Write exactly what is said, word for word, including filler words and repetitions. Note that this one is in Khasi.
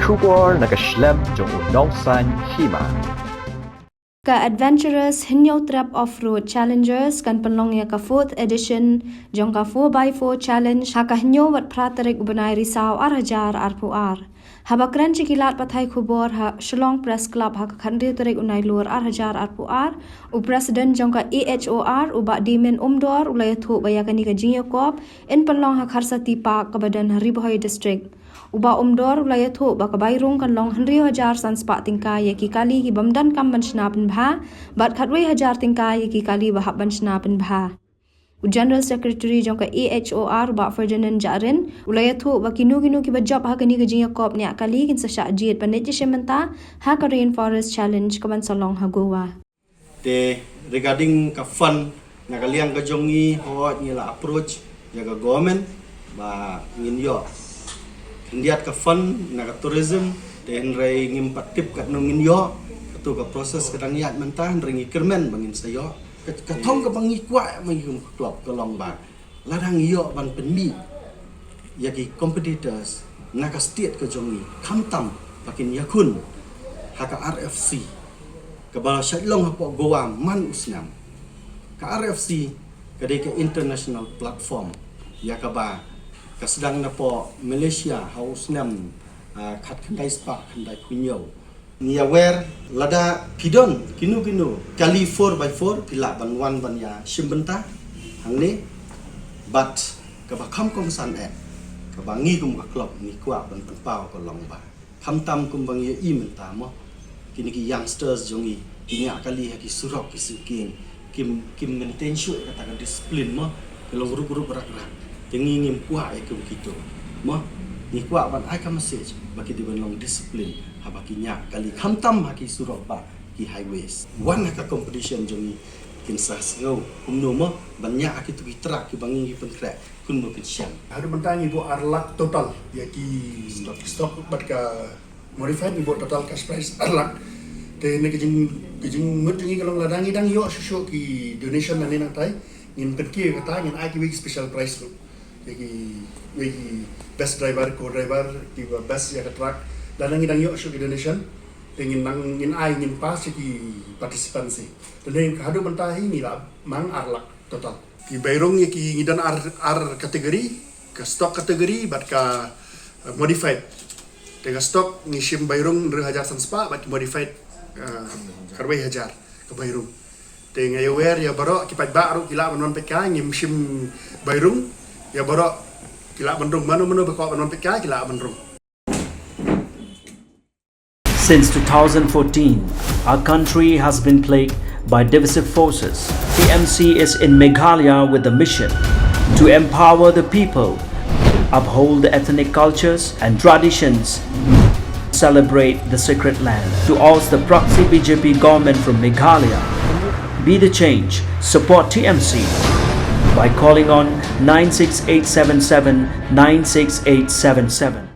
Khubor na ka shlem jong u nongsan hima. Ka Adventurous Hynñiewtrep Off-Road Challengers kan pynlong ïa ka fourth edition jong ka four by four challenge ha ka hynñiew bad phra tarik u bnai Risaw ar hajar arphew ar. Haba kren sha ki lad pathai khubor ha Shillong Press Club ha ka khathynriew tarik u Nailur ar hajar arphew ar, u President jong ka A H O R, u Bah Damian Umdor, u la ïathuh ba ïa kane ka jingïakop yn pynlong ha Kharsati Park kaba don ha Ri Bhoi District. U Bah Umdor u la ïathuh ba ka bai rung kan long hynriew hajar san spah tyngka ïa ki kali ki bym donkam ban shna pynbha, bad khatwei hajar tyngka ïa ki kali ba hap ban shna pynbha. U General Secretary jong ka A H O R, u Bah Ferdinand Jahrin, u la ïathuh ba kino kino kiba jop ha kane ka jingïakop ñiah kali kin sa shah jied ban leit ïashim bynta ha ka Rainforest Challenge kaban sa long ha Goa. Te regarding ka fund, na ka liang ka jong ngi, hooid ngi la approach ïa ka government ba ngin ïoh khyndiat ka fund na ka tourism, te hynrei ngim pat tip katno ngin ïoh. Kato ka process ka dang ïaid mynta, hynrei ngi kyrmen ba ngin sa ïoh. Ka, ka thong kaba ngi kwah ma ngi kum ka club ka long ba lada ngi ïoh ban pynmih ïa ki competitors na ka state ka jong ngi, khamtam ba kin ïakhun ha ka R F C kaba la shait long hapoh Goa man u snem. Ka R F C ka dei ka international platform ïa kaba ka sdang napoh Malaysia ha u snem, ah, khatkhyndai spah khyndaiphew hynñiew. Ngi aware lada phi don kino kino kali four by four phi lah ban wan ban ïashim bynta hangne, but kaba kham kongsan eh, kaba ngi kum ka club ngi kwah ban pynpaw ka long ba khamtam kumba ngi ïohi mynta mo, kine ki youngsters jong ngi ki ñiah kali ha ki surok ki syngkien, kim, kim maintain shuh ïa kata ka discipline mo, ki long rup rup rak rak. Te ngi ngim kwah ïa kum kito mo, ngi kwah ban ai ka message ba ki dei ban long discipline haba ki ñiah kali, khamtam ha ki surok ba ki highways. Wan ha ka competition jong ngi kin sa sngew kumno mo ban ñiah ha kito ki track kiba ngi ngi pynkhreh, kumno kin shem. Haduh mynta ngi buh ar lak total ïa ki stock, stock bad ka modified ngi buh total cash prize ar lak. Te ne ka jing, ka jingmut jong ngi ka long lada ngi dang ïoh shuh shuh ki donation nangne nangtai, ngin pynkiew kata, ngin ai kiwei ki special prize ruh ïa kiwei ki best driver, co-driver, kiba best ïa ka track. Lada ngi dang ïoh shuh ki donation, te ngin nang, ngin ai, ngin pass ïa ki participants hi. Te ne haduh mynta hi ngi la mang ar lak total. Ki bai rung ïa ki, ngi don ar, ar category, ka stock category bad ka, eh, modified. Te ka stock ngi shim bai rung hynriew hajar san spah bad ki modified, eh, khatwei hajar ka bai rung. Te nga ïa wer ïa baroh ki paidbah ruh ki lah ban wan peit kai, ngim shim bai rung, ïa baroh ki lah ban rung, mano mano ba kwah ban wan peit kai ki lah ban rung. Since two thousand fourteen, our country has been plagued by divisive forces. T M C is in Meghalaya with the mission to empower the people, uphold the ethnic cultures and traditions, celebrate the sacred land. To oust the proxy B J P government from Meghalaya, be the change, support T M C by calling on nine six eight seven seven nine six eight seven seven.